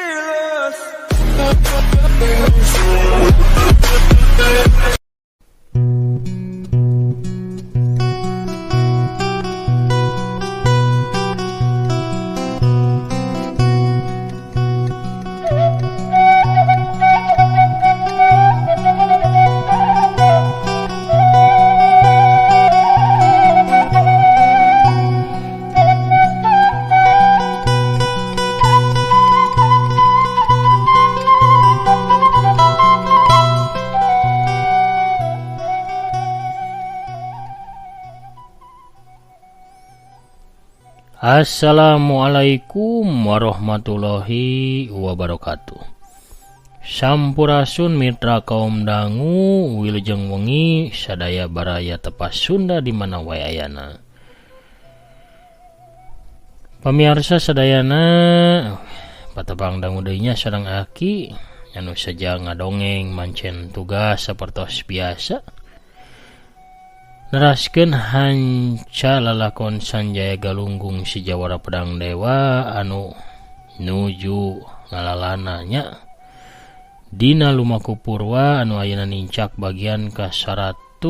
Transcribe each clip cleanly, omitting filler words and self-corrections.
Fearless. Assalamualaikum warahmatullahi wabarakatuh. Sampurasun mitra kaum dangu wilujeng wengi sadaya baraya tepas Sunda di mana wae ayana. Pamiarsa sadayana patepang dangu deui nya sareng aki anu saja ngadongeng mancen tugas sapertos biasa. Neraskeun hanca lalakon Sanjaya Galunggung si Jawara Pedang Dewa anu nuju ngalalana nya dina Lumaku Purwa anu ayeuna nincak bagian ka 124.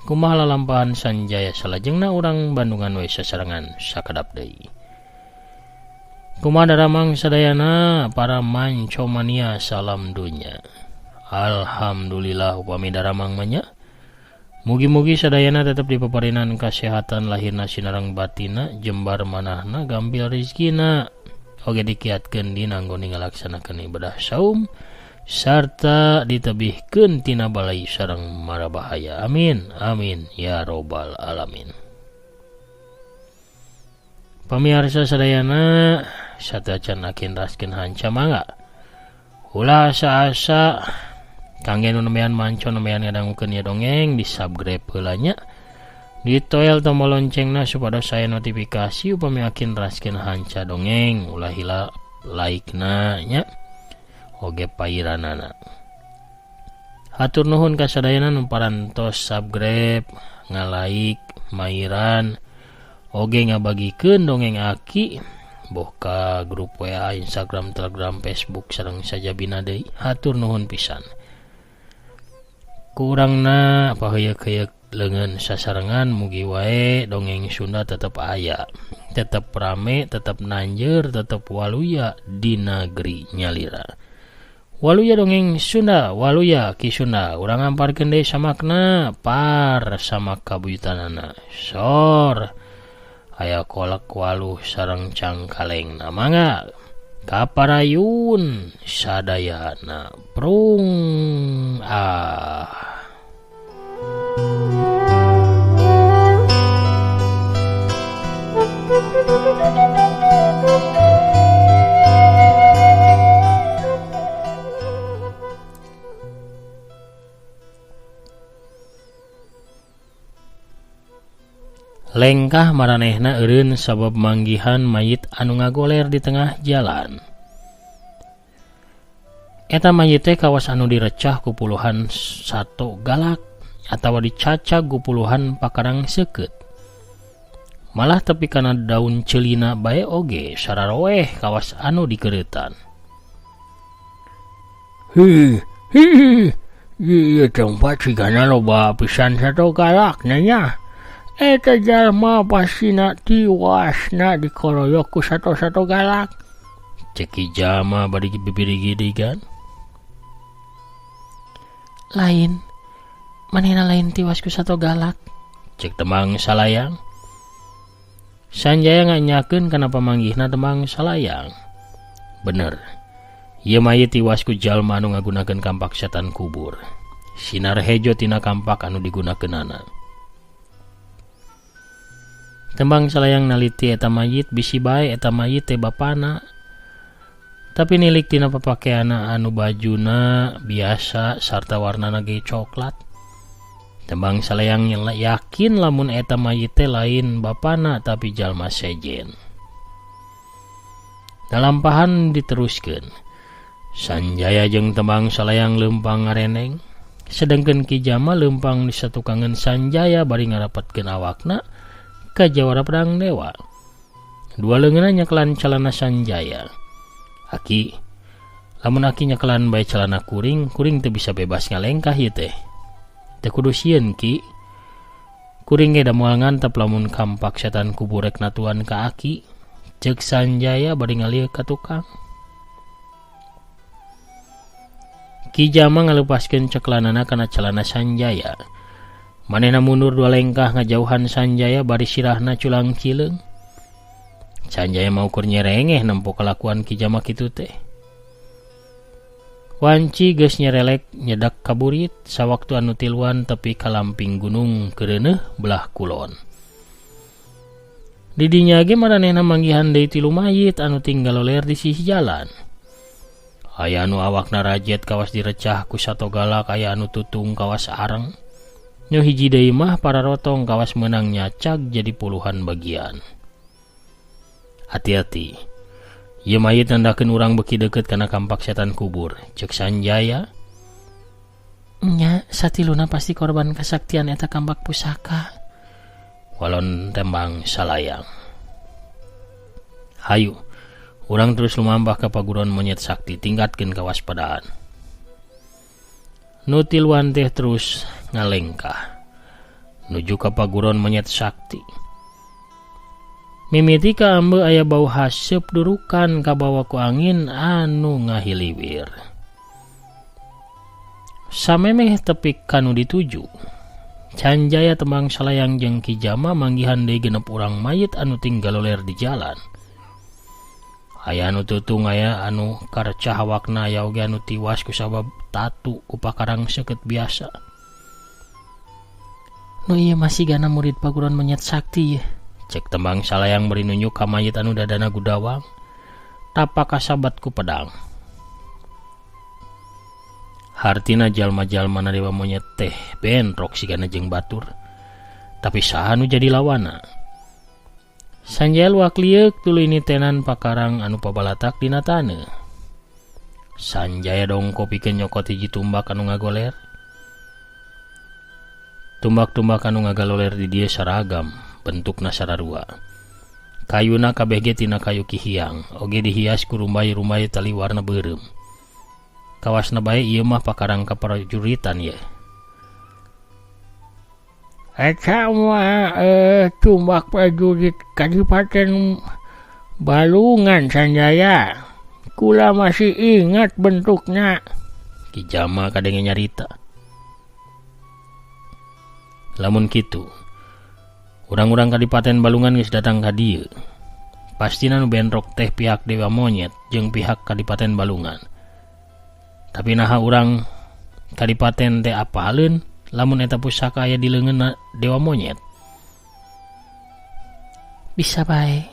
Kumaha lalampahan Sanjaya salajengna urang Bandungan we sasarengan sakedap deui. Kumaha daramang sadayana para mancomania salam dunya. Alhamdulillah upami daramang mah nya. Mugi-mugi sadayana tetep dipaparinan kasehatan lahirna sinareng batina jembar manahna gampil rizkina oge dikiatkeun dina nggone ngalaksanakeun ibadah saum sarta ditebihkeun tina balai sareng mara bahaya. Amin amin ya robbal alamin. Pamiarsa sadayana satacan akin raskeun hanca mangga ulah asa-asa kangge nu nembean manco nembean ngadangukeun ieu dongeng di subscribe heula nya, ditoel tombol loncengna supados saya notifikasi upami akin raskeun hanca dongeng, ulah hilap like-na nya oge pairanana. Hatur nuhun ka sadayana nu parantos subscribe, ngalike, mairan oge ngabagikeun dongeng aki boh ka grup WA, Instagram, Telegram, Facebook sareng sajabina deui. Hatur nuhun pisan. Kurangna paheuyeuk-heuyeuk leungeun sasarengan mugi wae dongeng Sunda tetep aya, tetep rame, tetep nanjeur, tetep waluya di negeri nyalira. Waluya dongeng Sunda, waluya Ki Sunda. Urang ngamparkeun deui samakna par sama kabuyutanana. Sor aya kolak waluh sareng cangkalengna mangga kaparayun sadayana prung ah. Lengkah maranehna eureun sabab manggihan mayit anu ngagoler di tengah jalan. Eta mayit teh kawas anu direcah ku puluhan sato galak atawa dicacag ku puluhan pakarang seukeut. Malah tepi kana daun celina bae oge sararoeh kawas anu dikereutan. Hi, hi, ieu tempat sigana loba pisan sato galak nya. Eta jalma pastina tiwasna dikoroyok ku sato-sato galak. Cek Ki Jama bari bibirigidigan. Lain, manehna lain tiwas ku sato galak. Cek Demang Salayang. Sanjaya nganyakeun kana pamanggihna Demang Salayang. Bener, ieu mayit tiwas ku jalma anu ngagunakeun kampak setan kubur. Sinar hejo tina kampak anu digunakeunana. Tembang Salayang naliti eta mayit bisi bae eta mayit teh bapana. Tapi nilik tina papakeana anu bajuna biasa sarta warnana ge coklat. Tembang Salayang yakin lamun eta mayit teh lain bapana tapi jalma sejen. Dalampahan diteruskeun. Sanjaya jeung Tembang Salayang leumpang ngareneng, sedengkeun Ki Jama leumpang disatukangeun Sanjaya bari ngarapatkeun awakna ka Jawara Pedang Dewa. Dua leungeunna nyekelan calana Sanjaya. Aki, lamun aki nyekelan bae celana kuring, kuring teu bisa bebas ngalengkah ieu teh. Teu kudu sieun Ki. Kuring ge da moal ngantep lamun kampak setan kubur rek natuan ka aki. Ceuk Sanjaya bari ngalieuk ka tukang. Ki Jama ngaleupaskeun ceklanana kana celana Sanjaya. Manehna mundur dua lengkah ngajauhan Sanjaya bari sirahna culang cileung. Sanjaya mau keur nyerengeh nempo kalakuan Ki Jama kitu teh. Wanci geus nyerelek nyedak ka burit sawaktu anu tiluan tepi ka lamping gunung keureuneuh belah kulon. Di dinya ge maranehna manggihan deui tilu mayit anu tinggal loler di sisi jalan. Aya anu awakna rajet kawas direcah ku sato galak, aya anu tutung kawas areng. Nu hiji deui mah pararotong kawas meunang nyacag jadi puluhan bagian. Hati-hati. Ieu mayit nandakeun urang beuki deukeut kana kampak setan kubur, ceuk Sanjaya. Nya, satiluna pasti korban kasaktian eta kampak pusaka. Walon tembang salayang. Hayu, urang terus lumampah ka paguron monyet sakti, tingkatkeun kawaspadaan. Nu tiluan teh terus ngalengkah nuju ka paguron monyet sakti. Mimiti ka ambe aya bau haseup durukan kabawa ku angin anu ngahiliwir. Samemeh tepi kanu dituju, Sanjaya tembang salayang jeung Ki Jama manggihan deui genep urang mayit anu tinggal loler di jalan. Aya anu tutung, aya anu karecah awakna, aya oge anu tiwas kusabab tatu ku pakarang seukeut biasa. Nu ieu masih gana murid paguron monyet sakti ye. Cek tembang salayang bari nunjuk ka mayit anu dadana gudawang, tapak kasabat ku pedang. Hartina jalma-jalma na dewa monyet teh bentrok sigana jeung batur. Tapi saha nu jadi lawana? Sanjaya luak lieuk tuluy nitenan pakarang anu pabalatak dina taneuh. Sanjaya dongko pikeun nyokot hiji tumbak anu ngagoler. Tumbak-tumbak anu ngagaloler di dieu saragam, bentukna sararua. Kayuna kabeh ge tina kayu kihiang, oge dihias ku rumbay-rumbay tali warna beureum. Kawasna bae ieu mah pakarang kaprajuritan ye. Eta mah tumbak prajurit Kadipaten Balungan Sanjaya. Kula masih ingat bentuknya. Ki Jama kadenge nyarita. Lamun kitu, urang-urang Kadipaten Balungan geus datang ka dieu. Pastina nu bentrok teh pihak Dewa Monyet jeung pihak Kadipaten Balungan. Tapi naha urang kadipaten teh apaleun lamun eta pusaka aya di leungeunna Dewa Monyet. Bisa bae.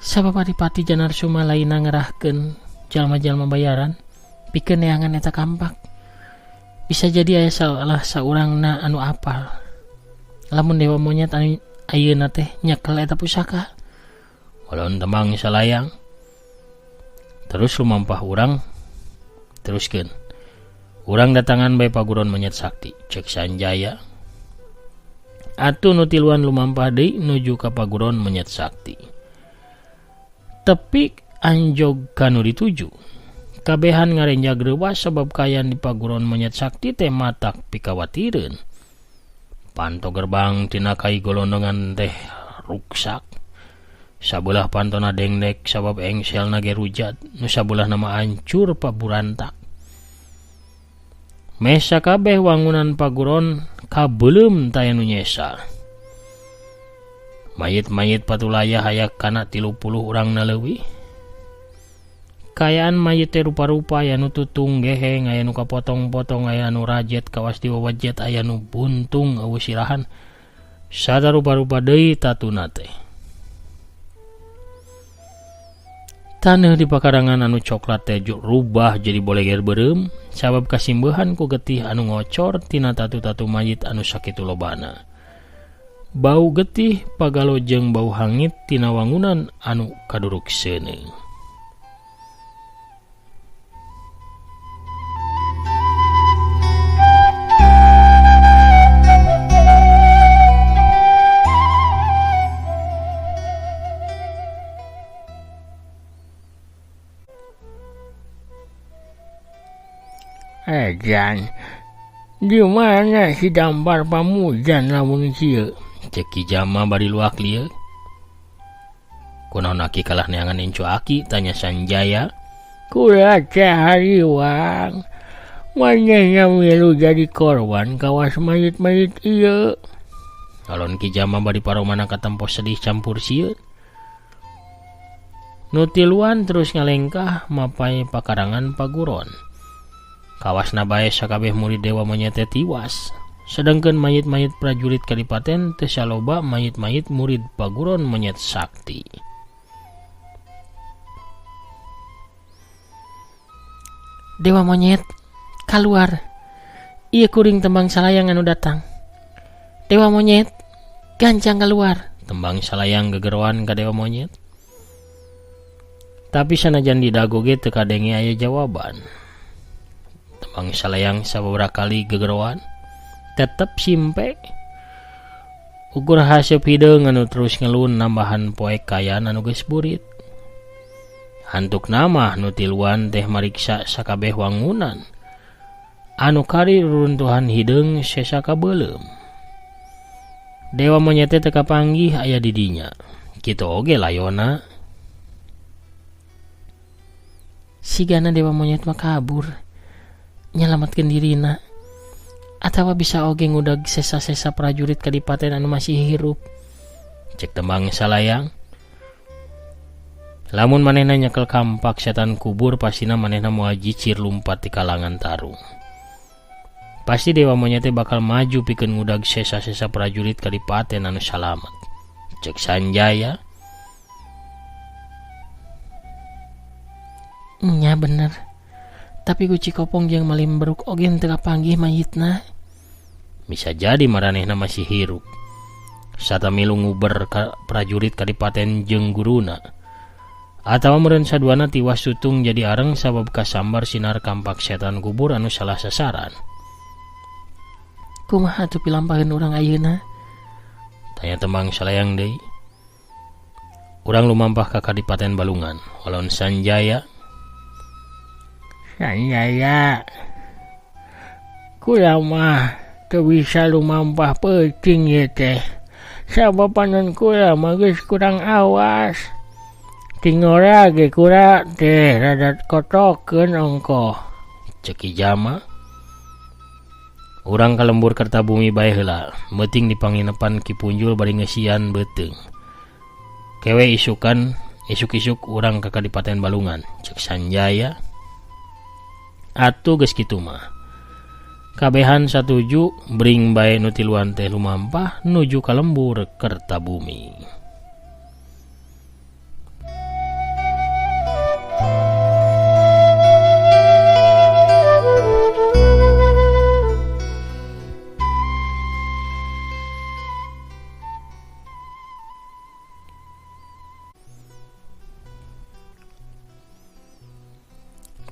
Sabab Adipati Janarsuma lainna ngerahkeun jalma-jalma bayaran pikeun neangan eta kampak. Bisa jadi aya salah saurangna anu apal. Lamun Dewa Monyet anu ayeuna teh nyekel eta pusaka. Walon tembang salayang. Terus lumampah urang teruskeun. Urang datangan bae paguron monyet sakti, cek Sanjaya. Atuh nu tiluan lumampah deui nuju ka paguron monyet sakti. Tepi anjog kanu dituju. Kabehan ngarenjag reuwas sabab kayan di paguron monyet sakti teh matak pikawatireun. Panto gerbang tina kai golondongan teh ruksak. Sabelah pantona dengdek sabab engselna ge rujat, nu sabelah nama ancur paburantak. Mesa kabeh wangunan paguron kabeuleum taya nu nyesa. Mayit-mayit patulayah aya kana 30 urang na leuwih. Kayaan mayit teh rupa-rupa, aya nu tutung geheng, aya nu kapotong-potong, aya nu rajet kawas diwawajet, aya nu buntung eueuh sirahan. Sada rupa-rupa deui tatuna teh. Taneuh di pakarangan anu coklat teh rubah jadi boleger beureum sabab kasimbehan ku getih anu ngocor tina tatu-tatu mayit anu sakitu lobana. Bau getih pagalo jeung bau hangit tina wangunan anu kaduruk seuneu. Edan di mana si dampar pamujan lamun kieu? Cek Ki Jama bari luak lieu. Kunaon aki kalah neangan incu aki? Tanya Sanjaya. Kula teh hariwang. Manehna milu jadi korban kawas mayit-mayit ieu. Calon Ki Jama bari paromana katempo sedih campur sieun. Nu tiluan terus ngalengkah mapai pakarangan paguron. Kawasna bae sakabeh murid Dewa Monyet teh tiwas. Sedangkan mayit-mayit prajurit kadipaten teu saloba mayit-mayit murid paguron monyet sakti. Dewa Monyet kaluar. Ieu kuring tembang salayang anu datang. Dewa Monyet gancang keluar. Tembang salayang gegeroan ka Dewa Monyet. Tapi sanajan didago ge teu kadenge aya jawaban. Tembang salayang sababaraha kali gegeroan tetep simpe. Ukur haseup hideung anu terus ngelun nambahan poek kaayaan anu geus burit. Hantuk nama nu tiluan teh mariksa sakabeh wangunan. Anu kari ruruntuhan hideung sesa kabeuleum. Dewa Monyet teh teu kapanggih aya di dinya. Kitu oge layona. Sigana Dewa Monyet mah kabur nyalametkeun dirina. Atawa bisa oge ngudag sesa-sesa prajurit kadipaten anu masih hirup. Cek tembang salayang. Lamun manehna nyekel kampak setan kubur pastina manehna moal jicir lumpat di kalangan tarung. Pasti Dewa Monyet teh bakal maju pikeun ngudag sesa-sesa prajurit kadipaten anu salamet. Cek Sanjaya. Nya bener. Tapi Guci Kopong jeung Malim Beruk oge teu kapanggih mayitna. Bisa jadi maranehna masih hirup. Sata milu nguber ka prajurit kadipaten jeung guruna. Atawa meureun saduana tiwas sutung jadi areng sabab kasambar sinar kampak setan kubur anu salah sasaran. Kumaha atuh pilampaheun urang ayeuna? Tanya tembang salayang deui. Urang lumampah ka Kadipaten Balungan, walon Sanjaya. Sanjaya, kula mah teu bisa lumampah peuting ieu teh. Sabab panon kula mah geus kurang awas. Tingora ge kula teh rada kotokeun ongkoh. Cek Ki Jama. Urang ka lembur Kertabumi bae heula, meuting di panginepan Ki Punjul bari ngeusian beuteung. Kewe isukan, isuk-isuk urang ka Kadipaten Balungan, cek Sanjaya. Atuh geus kitu mah. Kabehan satuju bring bae nu tiluan teh lumampah nuju ka lembur Kertabumi.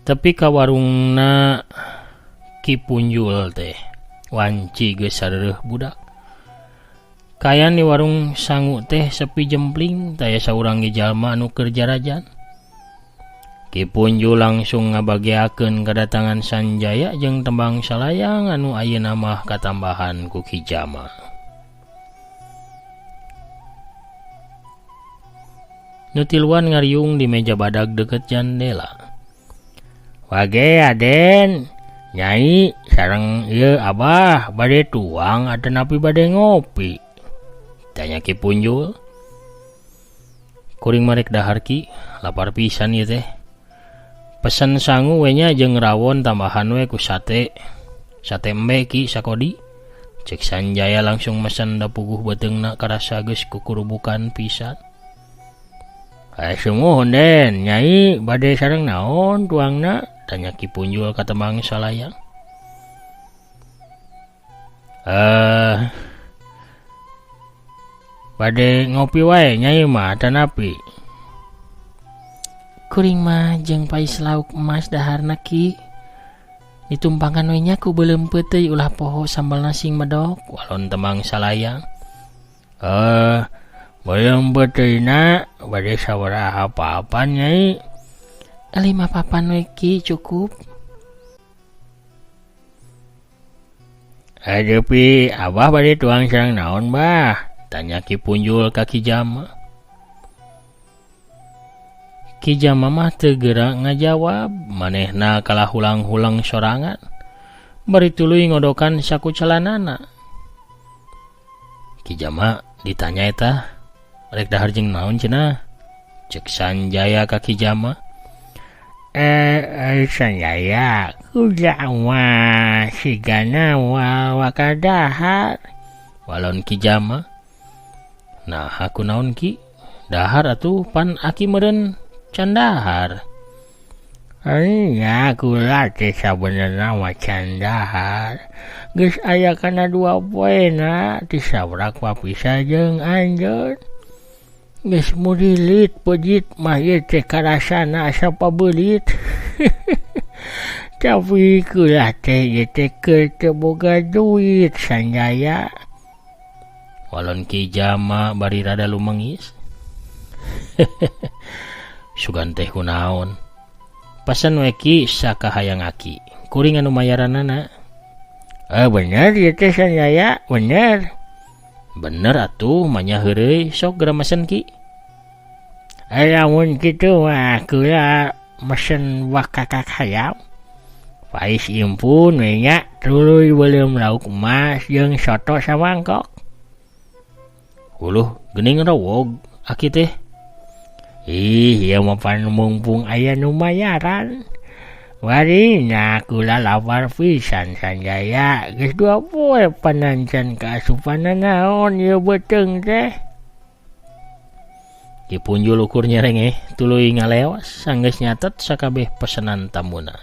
Tepi ka warungna Ki Punjul teh wanci geus sareureun budak. Kaayaan di warung sangu teh sepi jempling, taya saurang ge jalma anu keur jarajan. Ki Punjul langsung ngabageakeun kadatangan Sanjaya jeung tembang salayang anu ayeuna mah katambahan ku Ki Jama. Nu tiluan ngariung di meja badag deukeut jandela. Wage Aden, Nyai sareng ieu Abah bade tuang atanapi bade ngopi? Tanya Ki Punjul. Kuring marek dahar Ki, lapar pisan ieu teh. Pesen sangu we nya jeung rawon tambahan we ku sate. Sate embe Ki sakodi. Cek Sanjaya langsung mesen da puguh beuteungna karasa geus kukurubukan pisan. Sumuhun Den, Nyai bade sareng naon tuangna? Tanya Ki Punjul ka tembang salayang. Bade ngopi wae Nyai mah tanapi. Kuring mah jeung pais lauk emas daharna Ki. Ditumpangan we nya ku beuleum peuteuy ulah poho sambal sing medok walon tembang salayang. Beuleum peuteuyna bade sabaraha papan Nyai? 5 papan we Ki cukup. Aduh pi, Abah bade tuang sareng naon bah? Tanya Ki Punjul ka Ki Jama. Ki Jama mah teu geura ngajawab, manehna kalah hulang-huleng sorangan. Bari tuluy ngodokan saku celanana. Ki Jama ditanya eta rek dahar jeung naon cenah? Cek Sanjaya ka Ki Jama. Sanjaya kuda mah sigana moal bakal dahar. Walon Ki Jama. Nah aku naon Ki? Dahar atuh pan aki meureun can dahar. Nya kula teh sabenerna mah can dahar. Geus aya kana dua poena tisabrak papisah jeung anjeun. Geus murilit pejit mah ieu teh karasana asa pabeulit. Tapi kula teh ieu teh keur teu boga duit Sanjaya. Walon Ki Jama bari rada lumengis. Sugan teh kunaon. Pasen we Ki sakahayang aki. Kuring anu mayaranana. Bener ieu teh Sanjaya, bener. Bener atuh manya heureuy sok geura mesen Ki. Lamun kitu mah kula mesen bakakak hayam. Pais impun we nya tuluy beuleum lauk emas jeung soto samangkok. Uluh geuning rewog aki teh. Ih, ieu mah pan mumpung aya nu mayaran. Warina kula lapar pisan Sanjaya, geus dua poe panancan kaasupan nanaon ieu beuteung teh. Ki Punjul ukur nyerengeh tuluy ngaleos sanggeus nyatet sakabeh pesenan tamuna.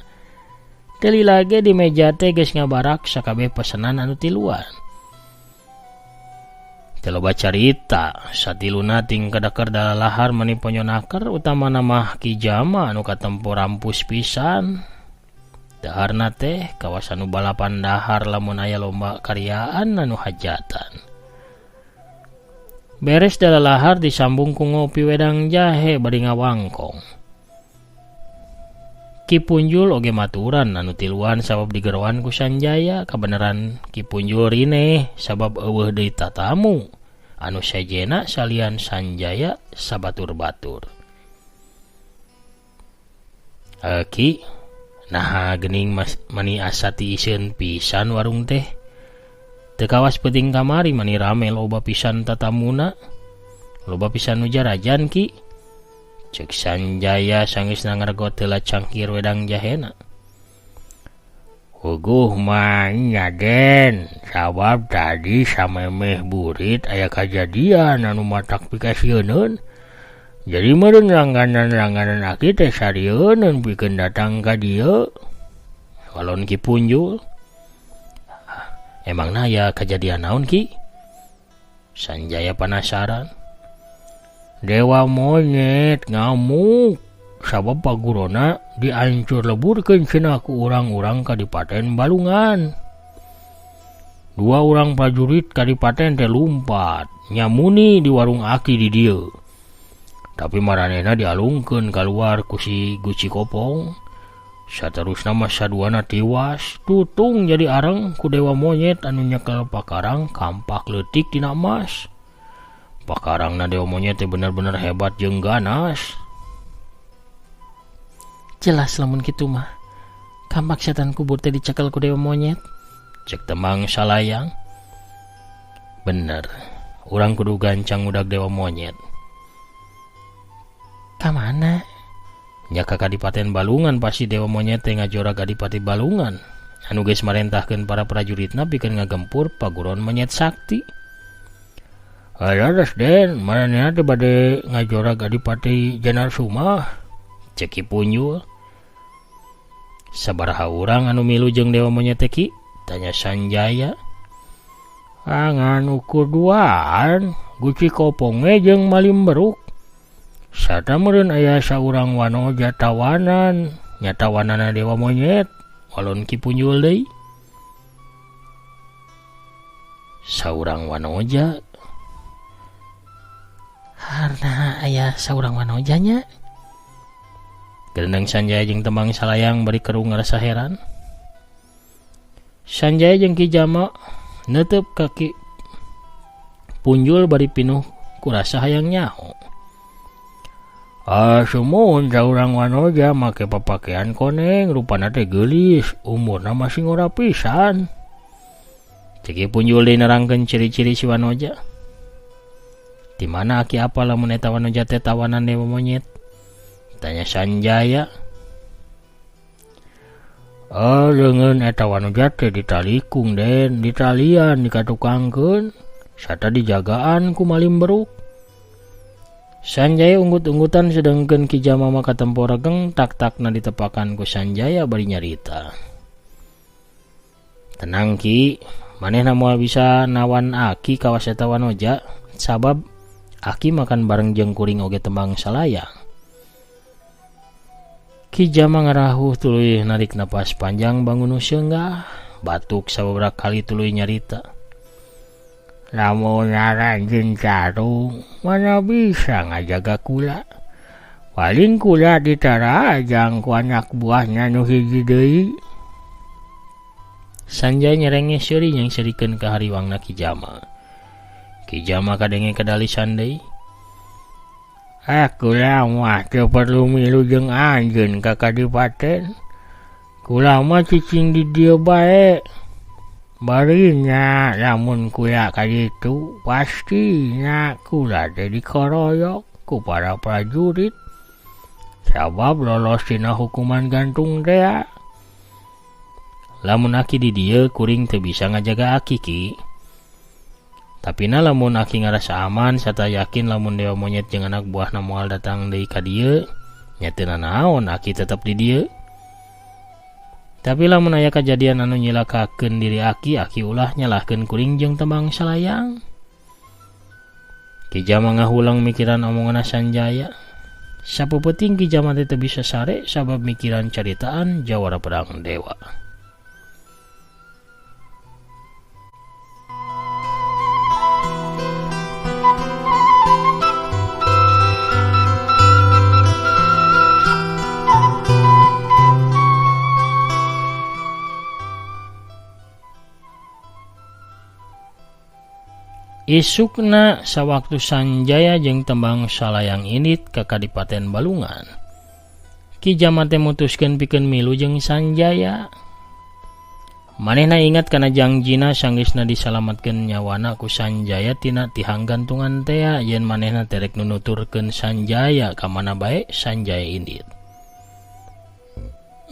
Teu lila ge di meja teh geus ngabarak sakabeh pesenan anu tiluan. Teu loba carita, satiluna ting kadeker dalalahar mani ponyonaker utamana mah Ki Jama anu katempo rampus pisan. Daharna teh kawasan nu balapan dahar lamun aya lomba karyaan anu hajatan. Beres dalalahar disambung ku ngopi wedang jahe bari ngawangkong. Ki Punjul oge maturan anu tiluan sabab digeroan ku Sanjaya. Kabeneran Ki Punjul rineh sabab eueuh deui tatamu anu sejena salian Sanjaya sabatur-batur. Ki, naha geuning mani asa tiiseun pisan warung teh. Teu kawas peuting kamari mani rame loba pisan tatamuna. Loba pisan nu jarajan Ki. Cek Sanjaya sanggeusna ngaregot heula cangkir wedang jahena. Huguh mah nya Den, sabab tadi samemeh burit aya kajadian anu matak pikasieuneun. Jadi meureun langganan-langganan aki teh sarieuneun pikeun datang ka dieu. Walon Ki Punjul. Emangna aya kajadian naon Ki? Sanjaya panasaran. Dewa monyet ngamuk sabab pagurona diancur leburkeun cenah ku urang-urang Kadipaten Balungan. Dua urang prajurit Kadipaten teh lumpat nyamuni di warung aki di dieu. Tapi maranehna dialungkeun kaluar ku si Guci Kopong. Saterusna mah saduana tiwas, tutung jadi areng ku dewa monyet anu nyekel pakarang kampak leutik dina emas. Pakarangna dewa monyet teh bener-bener hebat jeung ganas. Jelas lamun kitu mah. Kampak setan kubur teh dicekel ku dewa monyet. Cek Temang Salayang. Bener, urang kudu gancang udag dewa monyet. Ka mana? Nya ka Kadipaten Balungan pasti dewa monyet teh ngajora Kadipati Balungan. Anu geus marentahkeun para prajuritna pikeun ngagempur paguron monyet sakti. Leres Den, maranehna teh bade ngajora Adipati Janar Suma. Cek Ki Punjul. Sabaraha urang anu milu jeung dewa monyet teh Ki? Tanya Sanjaya. Ngan ukur duaan, Guci Kopong we jeung Malim Beruk. Sarta meureun aya saurang wanoja tawanan, nya tawanana dewa monyet, walon Ki Punjul deui. Saurang wanoja. Harna aya saurang wanoja nya. Gerendeng Sanjaya jeung Temang Salayang bari keru ngarasa heran. Sanjaya jeung Ki Jama neuteub ka Ki Punjul bari pinuh ku rasa hayang nyaho. Ah, sumuhun saurang wanoja make papakean koneng, rupana teh geulis, umurna masih ngora pisan. Cek Ki Punjul deui nerangkeun ciri-ciri si wanoja. Di mana aki apa lamun eta wanoja teh tawanan dewa monyet? Tanya Sanjaya. Oh, leungeun eta wanoja teh ditalikung den, ditalian dikatukangkeun, sarta dijagaan ku malim beruk. Sanjaya unggut-unggutan sedengkeun Ki Jama mah katempo regeng tak-takna ditepakan ku Sanjaya bari nyarita. Tenang Ki, manehna moal bisa nawan aki kawas eta wanoja, sabab aki makan bareng jeung kuring oge tembang salayang. Ki Jama ngarahuh tuluy narik napas panjang bangun seunggah, batuk sababaraha kali tuluy nyarita. Lamun aranjeun carung, mana bisa ngajaga kula. Paling kula ditarajang ku anak buahnya nu hiji deui. Sanjaya nyerenge seuri nyengserikeun ka hariwangna Ki Jama. Ki Jama kadenge kadalisan deui. Kula mah teu perlu milu jeung anjeun ka kadipaten. Kula mah cicing di dieu bae. Barinya lamun kula kaditu pastinya kula teh dikoroyok ku para prajurit. Sabab lolos tina hukuman gantung tea. Lamun aki di dieu kuring teu bisa ngajaga aki Ki. Tapi na lamun aki ngarasa aman sarta yakin lamun dewa monyet jeung anak buahna moal datang deui ka dieu, nya teu nanaon aki tetep di dieu. Tapi lamun aya kajadian anu nyilakakeun diri aki, aki ulah nyalahkeun kuring jeung tembang salayang. Ki Jama ngahulang mikiran omonganna Sanjaya. Sapeupeting Ki Jama teh teu bisa sare sabab mikiran caritaan Jawara Pedang Dewa. Isukna sawaktu Sanjaya jeung tembang salayang indit ka Kadipaten Balungan. Ki Jama teh mutuskeun pikeun milu jeung Sanjaya. Manehna ingat kana jangjina sanggeusna disalametkeun nyawana ku Sanjaya tina tihang gantungan tea yen manehna teh rek nunuturkeun Sanjaya ka mana bae Sanjaya indit.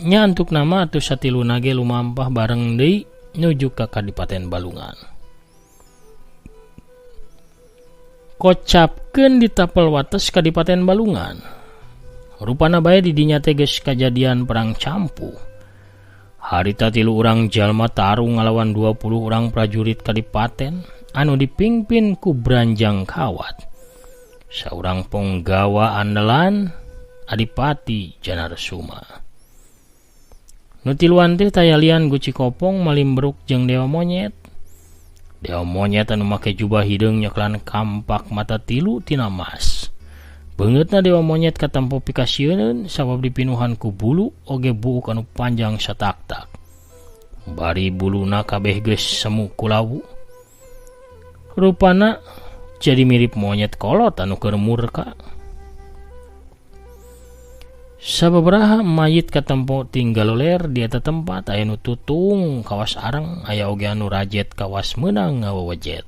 Nya antukna mah atuh satiluna ge lumampah bareng deui nuju ka Kadipaten Balungan. Kocapkeun di tapel wates Kadipaten Balungan. Rupana bae di dinya teh geus kajadian perang campuh. Harita 3 urang jalma tarung ngalawan 20 urang prajurit kadipaten anu dipimpin ku Branjang Kawat. Saurang ponggawa andalan Adipati Janarsuma. Nu tiluan teh tayalian Guci Kopong malimbruk jeung Dewa Monyet. Dewa Monyet anu make jubah hideung nyeklan kampak mata tilu tina mas. Beungeutna Dewa Monyet katempo pikasieuneun sabab dipinuhan ku bulu oge buuk anu panjang satak-tak. Bari buluna kabeh geus semu kulawu. Rupana jadi mirip monyet kolot anu keur murka. Sababaraha mayit katempo tinggal ler di eta tempat aya nu tutung kawas areng aya oge anu rajet kawas meunang ngawewejet.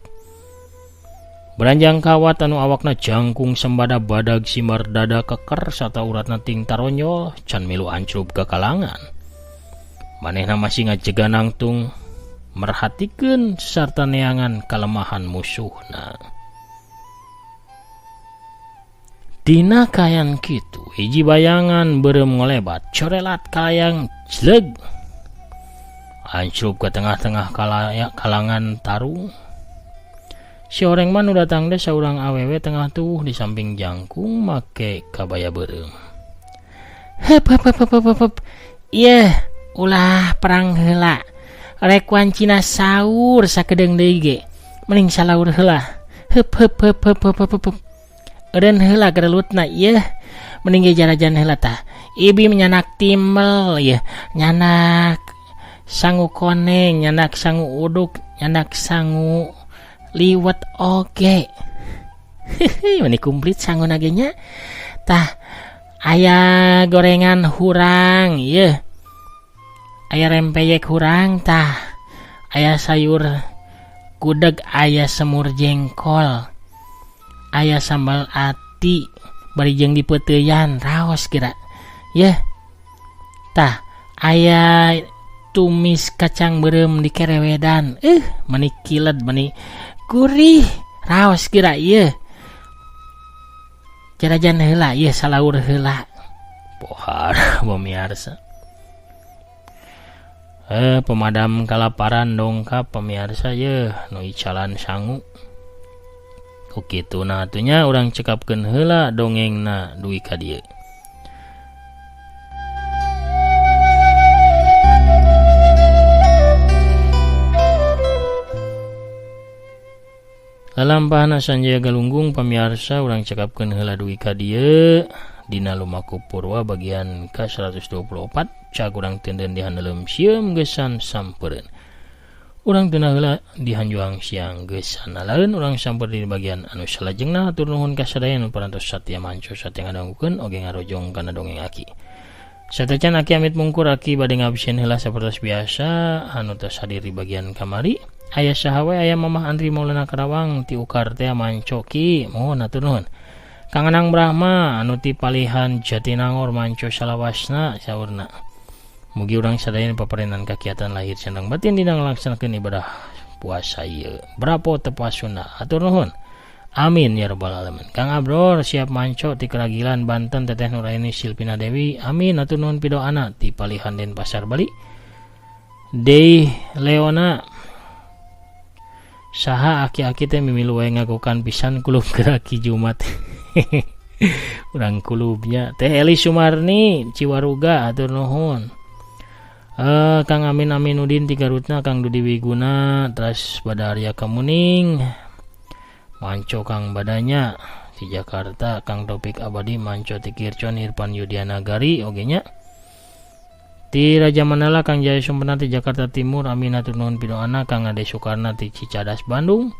Beranjang kawat anu awakna jangkung sembada badag simar dada keker sarta uratna ting taronyol can milu ancrub ka kalangan. Manehna masih ngajega nangtung merhatikeun sarta neangan kalemahan musuhna. Dina kayan kitu hiji bayangan beureum ngolebat corelat kalayang jleg ancrub ke tengah-tengah kalangan tarung. Si oreng mah nu datang teh saurang awewe tengah tuh di samping jangkung make kabaya beureum. Hep hep hep hep hep hep. Yeuh, ulah perang heula. Rek wancina saur sakedeung deui ge. Mending salaur heula. Hep hep hep hep hep hep hep. Eureun heula gerelutna yeuh. Mending ge jarajan heula tah. Ibi menyanak timel yeuh, nyanak Sangu koneng, nyandak sangu uduk, nyandak sangu liwet oge. Hehe, meni kumplit sangu nage nya. Tah aya gorengan hurang ieu. Aya rempeyek hurang tah. Aya sayur gudeg, aya semur jengkol. Aya sambal ati bari jeung dipeuteuyan raos kira. Yeuh. Tah aya tumis kacang beureum di kerewedan. Meni kiled meni gurih raos kira ieu. Jarajan heula ieu salaur heula. Pohara pamiarsa. Pemadam kalaparan dongkap pamiarsa yeuh nu icalan sangu. Ku kituna atuh nya urang cekapkeun heula dongengna dugi ka dieu. Lalampahna Sanjaya Galunggung pamiarsa urang cekapkeun heula dugi ka dieu dina Lumaku Purwa bagian ka-124 cag urang tenden di handeuleum sieum geusan sampeureun. Urang teu heula di hanjuang siang geusan alaeun urang samper di bagian anu salajengna hatur nuhun ka sadaya nu parantos satia manco satia ngadangukeun oge ngarojong kana dongeng aki. Satacan aki amit mungkur aki bade ngabsen heula sapertos biasa anu tos hadir di bagian kamari. Aya saha we aya Mamah Andri Maulana Karawang ti Ukar teh manco ki mohon hatur nuhun. Kang Anang Brahma anu ti Palihan Jatinangor manco salawasna saurna. Mugi urang sadaya paparenan kakiatan lahir sareng batin dina ngalaksanakeun ibadah puasa ieu. Bravo tepasuna hatur nuhun. Amin ya rabbal alamin. Kang Abror siap manco ti Keragilan Banten Teteh Nuraini Silpina Dewi. Amin hatur nuhun pidoana ti Palihan Denpasar Bali. Dei Leona saha aki-aki teh mimilu wae ngagokan pisan kulub geraki Jumat. Urang kulubnya Teh Eli Sumarni Ciwaruga hatur nuhun. Kang Amin Aminudin ti Garutna, Kang Dudi Wiguna terus Badarya Kamuning manco Kang Badanya di Jakarta, Kang Topik Abadi manco ti Kircon Irfan Yudianagari oge nya. Ti Raja Mandala Kang Jaya Sumpena ti Jakarta Timur, amin hatur nuhun pidoana Kang Ade Soekarna ti Cicadas Bandung.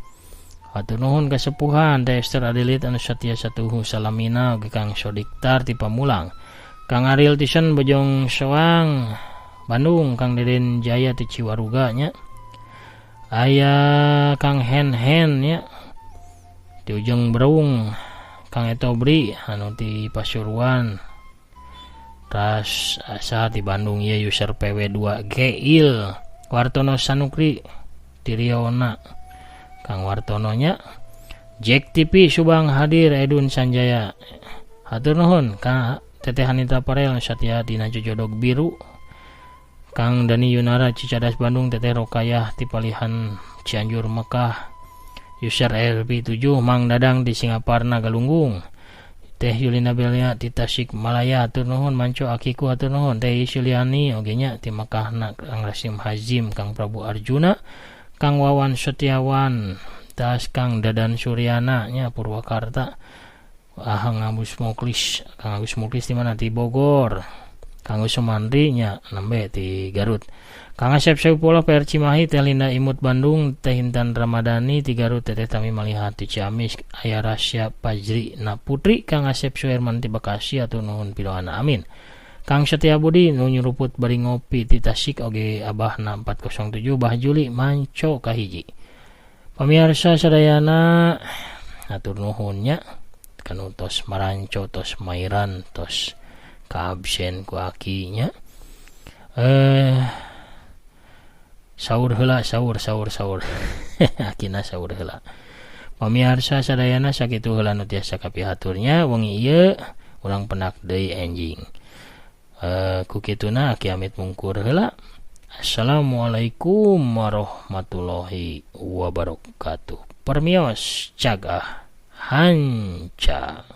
Hatur nuhun kasepuhan Teh Esther Adelit anu satia satuhu salamina oge Kang Sodiktar ti Pamulang. Kang Ariel Tison Bojong Soang Bandung, Kang Deden Jaya ti Ciwaruga nya. Aya Kang Hen Hen nya ti Ujung Berung, Kang Etobri anu ti Pasuruan. Tas asa di Bandung ieu user PW2 Geil Wartono Sanukri Tiriona Kang Wartono nya. Jack TV Subang hadir Edun Sanjaya hatur nuhun Kang Teteh Hanita Parel Satya dina Jojodog Biru Kang Dani Yunara Cicadas Bandung, Teteh Rokayah ti Palihan Cianjur Mekah, user RP7 Mang Dadang di Singaparna Galunggung, Teh Yulina Belia ti Tasikmalaya hatur nuhun manco akiku hatur nuhun Teh Yuliani oge nya ti Mekahna Kang Rasim Hazim Kang Prabu Arjuna Kang Wawan Setiawan tas Kang Dadan Suryana nya Purwakarta, Ahang Agus Muklis Kang Agus Muklis di mana ti Bogor, Kang Sumandri nya nembe ti Garut, Kang Asep Saipullah PR Cimahi Teh Linda Imut Bandung, Teh Intan Ramadhani ti Garut, Teteh Tami Malihat ti Ciamis, Aya Rasya Pajri na Putri, Kang Asep Suherman ti Bekasi hatur nuhun pidoana amin. Kang Setia Budi nu nyuruput bari ngopi ti Tasik oge Abahna 407 Bah Juli manco kahiji. Pamiarsa sadayana hatur nuhun nya kanu tos maranco tos mairan tos kaabsen ku akinya. Sahur heula sahur sahur sahur. Akina sahur heula. Pamiarsa sadayana sakitu heula nu tiasa kapihaturnya wengi ieu urang penak deui enjing. Ku kituna aki amit mungkur heula. Assalamualaikum warahmatullahi wabarakatuh. Permios cagah hanca.